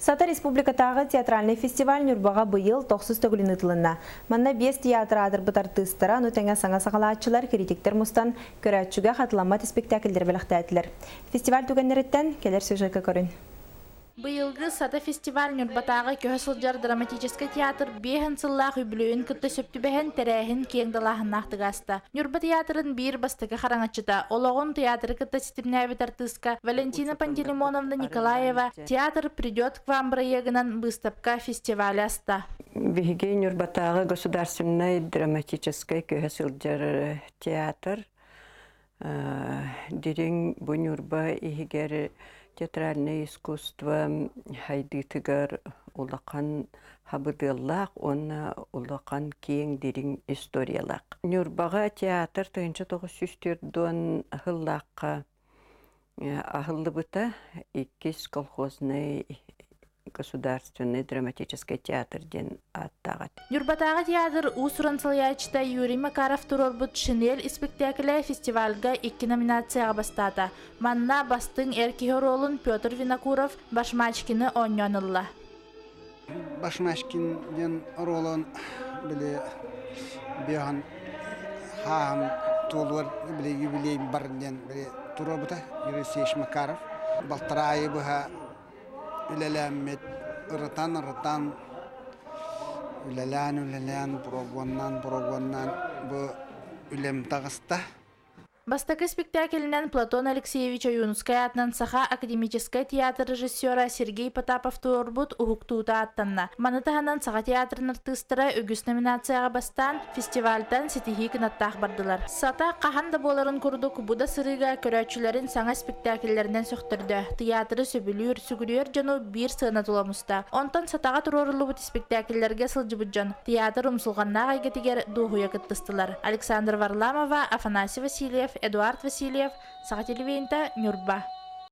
Сата республикатааҕы театральнай фестиваль Ньурбаҕа быйыл тохсус төгүлүн ыытылынна. Манна биэс театр аатырбыт артыыстара, ону тэҥэ саҥа саҕалааччылар, критиктэр мустан, көрөөччүгэ хатыламмат испиктээкиллэри бэлэхтээтилэр. Фестиваль түгэннэриттэн кэлэр сюжекка көрүн. Быйылгы Сата фестиваль Ньурбатааҕы көһө сылдьар драматическай театр биэһин сыллаах үбүлүөйүн кытта сөп түбэһэн тэрээһин киэҥ далааһыннаахтык ааста. Ньурба театрын биир бастакы хараҥаччыта, олоҕун театры кытта ситимнээбит артыыска Валентина Пантелеймоновна Николаева «Театр придет к вам» бырайыагынан быыстапка фестивале аста. Биһиги Ньурбатааҕы государственнай драматическай көһө сылдьар театр дириҥ бу Ньурба иһигэр театральное искусство хайдыытыгар улахан хабыдыаллаах уонна улахан киэҥ дириҥ историялаах. Ньурбаҕа театр 1904 сыллаахха аһыллыбыта иккис колхознай государственный драматический театр диэн ааттаах этэ. Ньурбатааҕы театр уус-уран салайааччыта Юрий Макаров туруорбут «Шинель» испиктээкилэ фестивальга икки номинацияҕа бастаата. Манна бастыҥ эр киһи оруолун Петр Винокуров Башмачкины оонньоон ылла. Башмачкин диэн оруолун били биохан хааһын туолуор били юбилей бар диэн били туруорбута Юрий Алексеевич Макаров. Балтараа айы быһа үлэлээммит ырытан-ырытан үлэлээн-үлэлээн прогоннаан-прогоннаан бу үлэм таҕыста. Бастакы спектаклинэн Платон Алексеевич Ойуунускай аатынан Саха академическай театр режиссера Сергей Потапов туруорбут «Уһуктуута» ааттанна. Маны таһынан Саха театрын артыыстара үгүс номинацияҕа бастаан, фестивальтан ситиһии кынаттаах бардылар. Сата хаһан да буоларын курдук бу да сырыыга көрөөччүлэрин саҥа спектакльлэринэн сөхтөрдө. Тыйаатыры сөбүлүүр, сүгүрүйэр дьону биир сыана тула муста. Онтон Сатаҕа туруоруллубут Спектакльлэргэ сылдьыбыт дьон театр умсулҕаннаах эйгэтигэр дуоһуйа кыттыстылар. Александр Варламова, Афанасий Васильев, Эдуард Васильев, Саха телевидениета, Ньурба.